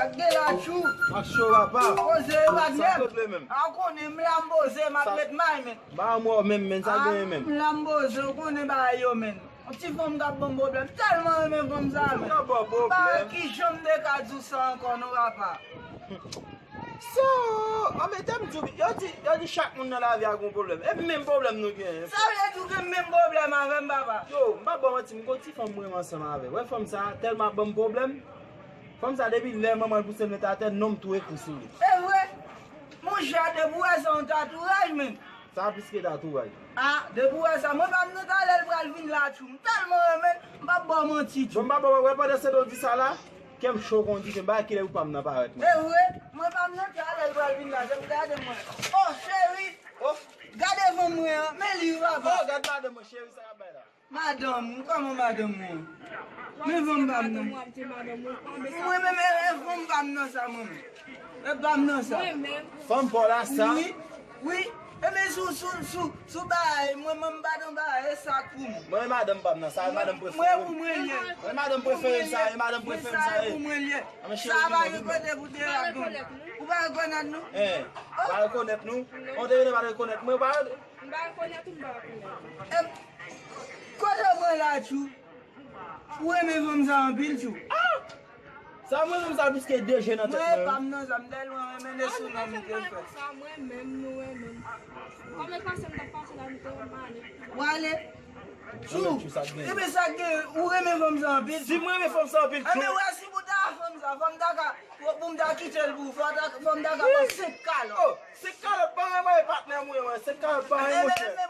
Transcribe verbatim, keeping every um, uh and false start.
Ak de la tjou. Ak cho papa. Poze yo pa nèm. Sa kote menm? A konnen m la m poze m ap met may men. Ba mò menm men sa genyen menm. M la m poze ou konnen bagay yo men. Yon ti fanm k ap ban m pwoblèm. Tèlman renmen fanm sa men. Ki janm te ka di w sa ankò non papa. So, anben tèm di w, yo di, yo di chak moun nan lavi a gon pwoblèm. E menm pwoblèm nou genyen. Sa vle di w gen menm pwoblèm avè m papa. Yo, m pa ba w manti, m gon ti fanm m renmen ansanm avè. Wè fanm sa tèlman ap ban m pwoblèm. Fanm sa depi lè manman l pouse l met atè, non m tou ekri sou li. E vre? Monchè, depi w wè sa yon tatouraj men. Sa plis ke tatouraj. A, depi w wè sa, mwen pa m nan talè l pral vin la tjou. M tèlman renmen l, m p ap ba w manti tjou. Bon, m pa ba w wè pandan se tan w di sa la, kè m cho kon di jen, ba kilè ou pa m nan parèt mwen. E vre? Mwen pa m nan talè l pral vin la, jan m gade mwen. Oh, cheri! Oh! Gade fanm mwen an, men li papa. Oh, gad madanm mwen, cheri, sa y ap bay la. Madanm ou, kòman madanm ou an? Men fanm pa m nan. Mwen menm e fanm pa m nan sa mwen menm. E pa m nan sa. Fanm pa w la sa? Wi, wi. E men sou, sou, sou, sou bagay, mwen menm m pa nan bagay, e sa k pou mwen. Mwen e madanm pa m nan sa, e madanm prefere m. Mwen pou mwen l ye. Mwen madanm prefere m sa, e madanm prefere m sa, e. Sa pou mwen l ye. Sa pa gen kote pou te rad non. Ou pa rekonèt nou? Hein, pa rekonèt nou? On te vin pa rekonèt mwen, pa. M pa rekonèt ou, m pa rekonèt ou. Kote mwen la tjou? Ou renmen fanm sa anpil tjou? Ah! Sa mwen renmen sa plis ke de je nan tèt mwen. Mwen pa m nan sa, m tèlman renmen de sou nan m te fè. Sa mwen menm nou renmen. Kòman pase m t ap pase la m te renmen ale. Ou ale? Tjou. Ebyen sa k gen, ou renmen fanm sa anpil. Si mwen renmen fanm sa anpil tjou. Ebyen wè si pou ta fanm sa, fanm ta ka, pou m ta kite l pou ou, fò ta, fanm ta ka ban senk kalòt. Oh, senk kalòt pa renmen patnè mwen, senk kalòt pa renmen monchè.